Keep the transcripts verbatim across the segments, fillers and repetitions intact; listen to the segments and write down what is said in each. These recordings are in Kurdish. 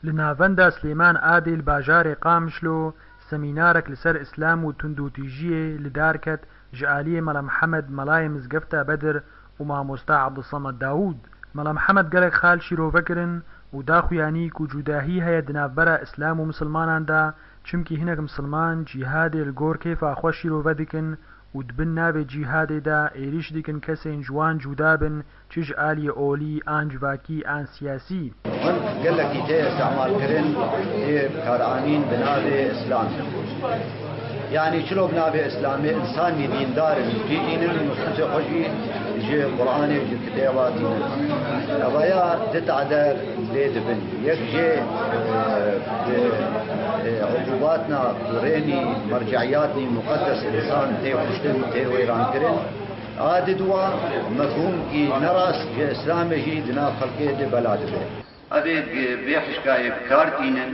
Li navenda Silêman Adê li bajarê Qamişlo semînarek li ser Îslam û tundûtîjiyê li dar ket ji aliyê Mela Mihemed Melayê Mizgefta Bedir û Mamosta Ebdulsamed Dawûd. Mela Mihemed gelek xal şîrove kirin û da xuyanî ku cudahî heye di navbera Îslam û misilmanan de, çimkî hinek misilman cîhadê li gor kêfa xwe şîrove dikin û di bin navê cîhadê de êrîş dikin kesên ji wan cuda bin, çi ji aliyê olî an civakî an siyasî. Hûn gelekî tê îstîmal kirin, tê bikaranîn bi navê Îslam. Yanî çilo bi navê Îslamê însanî dîndar in, jî dînin û nusûsê xwe jî ji Qur'anê û ji kitêba dînin. Evaya di tade lê dibin. Yek jê, e, di, e, uqubatna ku rênî merceiyatnî muqedes însan tê kuştin, tê wêrankirin. A di dua mefhûmkî nerast ji Îslamê jî di nav xelkê de bela dibe. Evê bi vê hişkayê bi kar tînin,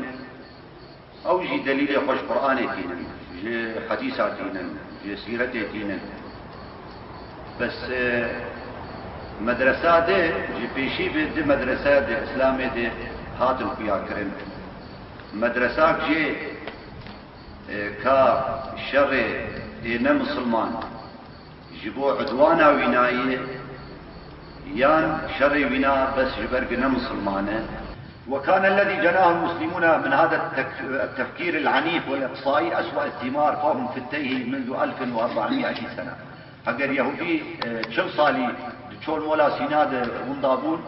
ew jî delîlê xwe ji Qur'anê tînin, ji hedîsa tînin, ji sîretê tînin. Bes, e, medresa de, ji pêşî ve di medrese di Îslamê de hatin xuya kirin. Medresak jê, e, ka şerê ê ne misilman ji bo udwana wîna ye, yan şerê wîna bes ji ber ku ne misilman e. وكان الذي جناه المسلمون من هذا التك-، التفكير العنيف والإقصائي أسوأ الثمار، فهم في التيه منذ ألف وأربعمية سنة. Heger Yehûdî, e, çil salî di çol mola Sîna de winda bûn,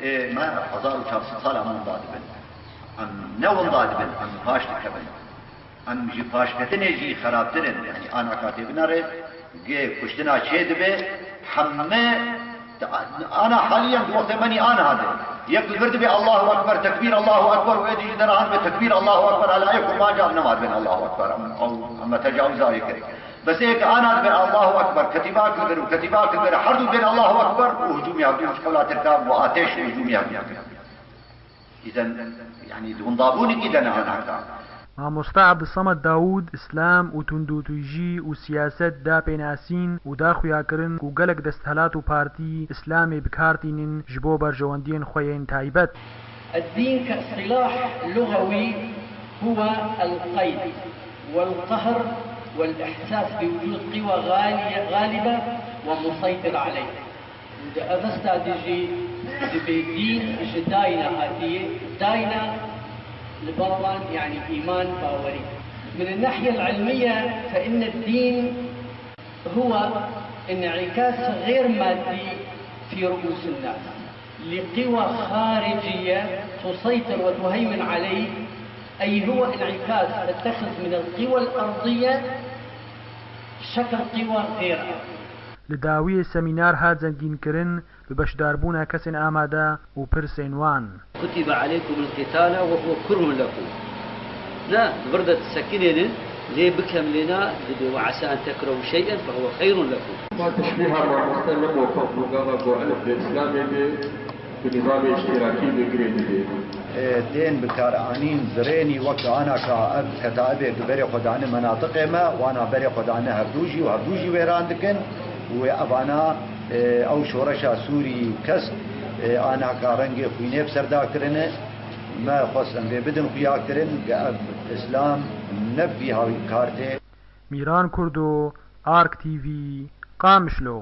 ê me hezar û çar sed sala winda dibin. Em ne winda dibin, em paş dikevin. Em ji paşketinê jî xerabtir in. Yanî ana ka tê binere, gê kuştina çê dibe, heme, ana haliyen di wextê me nî ana hade. Yek li vir dibe Allahu Ekber, tekbîr Allahu Ekber û êdî ji dera han dibe tekbîr Allahu Ekber, ala yek û panca nema dibin Allahu Ekber. Em, em, em me tecawuza wê kir. Bes ê ke ana dibin Allahu Ekber, ketîbak li vir û ketîbak li vir, her du dibin Allahu Ekber û hicûmê hevdû ji qewla Tirka û ateş û hicûmê hevdû kir. Îzen, yanî di windabûnekî de ne anaka. Mamosta Ebdulsamed Dawûd, Îslam û tundûtîjî û siyaset da pênasîn û da xuyakirin ku gelek desthilat û partî Îslamê bi kar tînin ji bo berjewendiyên xwe yên taybet. الدين كاصطلاح لغوي هو القيد والقهر والإحساس بوجود قوى غالية، غالبة ومسيطرة عليك. Di Avesta de jî dibê dîn ji dayna hatiye, dayna li ba wan, yanî îman, bawerî. من الناحية العلمية فإن الدين هو انعكاس غير مادي في رؤوس الناس لقوى خارجية تسيطر وتهيمن عليه، أي هو انعكاس تتخذ من القوى الأرضية شكل قوى غير أرضية. Li dawiyê semînar hat zengînkirin bi beşdarbûna kesên amade û pirsên wan. كتب عليكم القتال وهو كره لكم. Na, li vir de disekinênin, lê bikemlêna dibe. وعسى أن تكرهوا شيئا فهو خير لكم. Ma teşbîha mamoste ne muwefeq bû, gava ku elif di Îslamê de bi nîzamê îştîrakî bi girê didê. E, tên bikaranîn zirênî wek ana ka ev ketaibê bi berê xwe dane menatiqê me, wana berê xwe dane hevdû jî û hevdû jî wêran dikin û wê evana, e, ew şoreşa Sûrî kes, e, ana ka rengê xwînê bi ser da kirine. Me xwest em vê bidin xuya kirin ku ev Îslam ne bi vî hawî bi kar tê. Mîran Kurdo, Ark T V, Qamişlo.